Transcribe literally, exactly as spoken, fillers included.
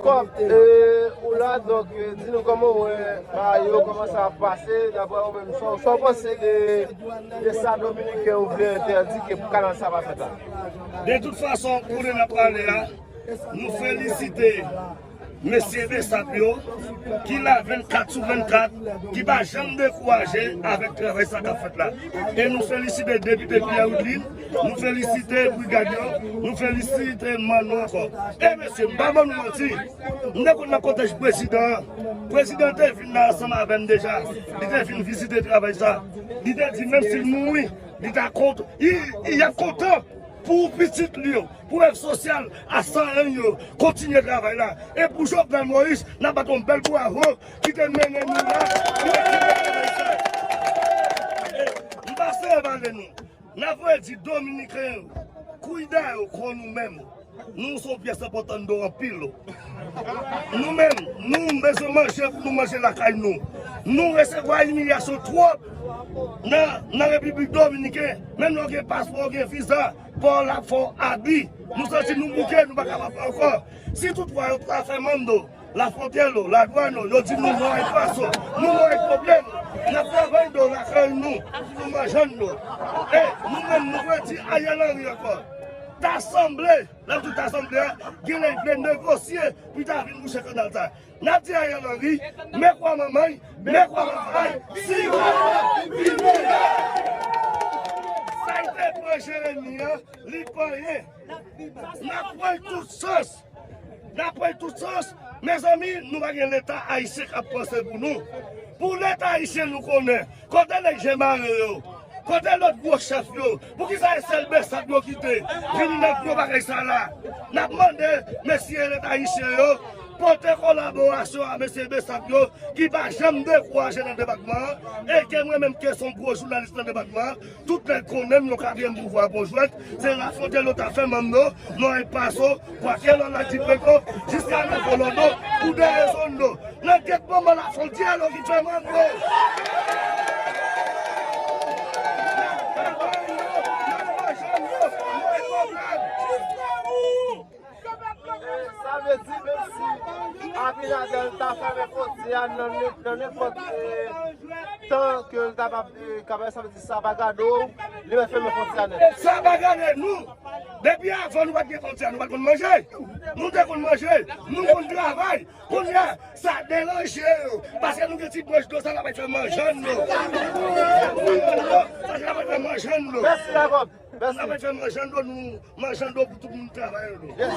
Kòb, e, ou la, donk, e, di nou kòman w wè bagay yo, kòman sa ap pase, daprè ou menm, sa w, sa w panse de, de sa Dominiken yo vle entèdi ke kanal sa pa fèt la? De tout fason, kote n ap pale a, nou felisite mesye Besap yo, ki la vennkat sou vennkat, ki pa janm dekouraje avèk travay sa k ap fèt la. E nou felisite depite Pierre Woodlin, nou felisite brigad yo, nou felisite Manno ankò. E mesye, m pa ban nou manti, m te konn nan kotèj prezidan an. Prezidan te vin la ansanm avè m deja. Li te vin vizite travay sa. Li te di menm si l mouri, li ta kont, li, li ap kontan pou pitit li yo, pou èv sosyal a Sarann yo, kontinye travay la. E pou Jovenel Moïse, n ap bat yon bèl bravo ki te mennen nou la pou ekilibre travay sa. E m pa sere pale nou. N ap voye di Dominiken yo, kwida yo kon nou menm. Nou se yon pyès enpòtan anndan anpil. Nou menm, nou bezwen manje pou nou manje lakay nou. Nou resevwa imilyasyon twòp nan, nan Repiblik Dominiken. Menm lè w gen paspò, w gen viza, pa w la fè w abi. Nou santi nou bouke, nou pa kapab ankò. Si toutfwa yo ta fèmen nou, lafwontyè yo, ladwàn yo, yo di nou non a paso, nou non a pwoblèm, n ap travay anndan lakay nou, pou nou manje anndan. E nou menm, nou vle di Ariel Henry ankò. Ta sanble, lè m di ta sanble a, genlè l vle negosye pou l ta vin bouche kanal sa. N ap di Ariel Henry, men kwa manman l, men kwa papa l, si w vini. Sa l te pran Jeremi an, li pa anyen. N ap pran l tout sans. N ap pran l tout sans. Mezanmi, nou pa gen Leta ayisyen k ap panse pou nou. Pou Leta ayisyen nou konnen, kote nèg Jemare yo? Kote lòt gwo chèf yo? Poukisa e sèl Besap yo kite vini nan gwo bagay sa la? N ap mande mesye Leta ayisyen yo pote kolaborasyon a mesye Besap yo ki pa janm dekouraje nan depatman an, e ke mwen menm ke se yon gwo jounalis nan depatman an, tout nèg konnen m, yon katriyèm pouvwa pou jwèt, se lafwontyè yo ta fèmen nou, non a paso, kwakye lò la di peko, jiska nan Kolòdo, pou de rezon nou. Nan gèt manman lafwontyè yo ki fèmen nou. Sa vle di, menm si Abinader ta fèmen fwontyè a nan nen-, nan nenpòt, eh, tan ke l ta p ap, eh, kapab, sa vle di, sa pa gade w, li mèt fèmen fwontyè a nèt. Sa pa gade nou. Depi avan nou pa t gen fwontyè, nou pa t konn manje. Nou te konn manje, nou konn travay. Kounye a, sa deranje yo. Paske nou gen ti branch dlo sa, n ap fè manje nou. Sa, n ap fè manje nou. Mèsi, Jacob. Mèsi. N ap fè manje nou, nou manje nou pou tout moun travay nou. Yes.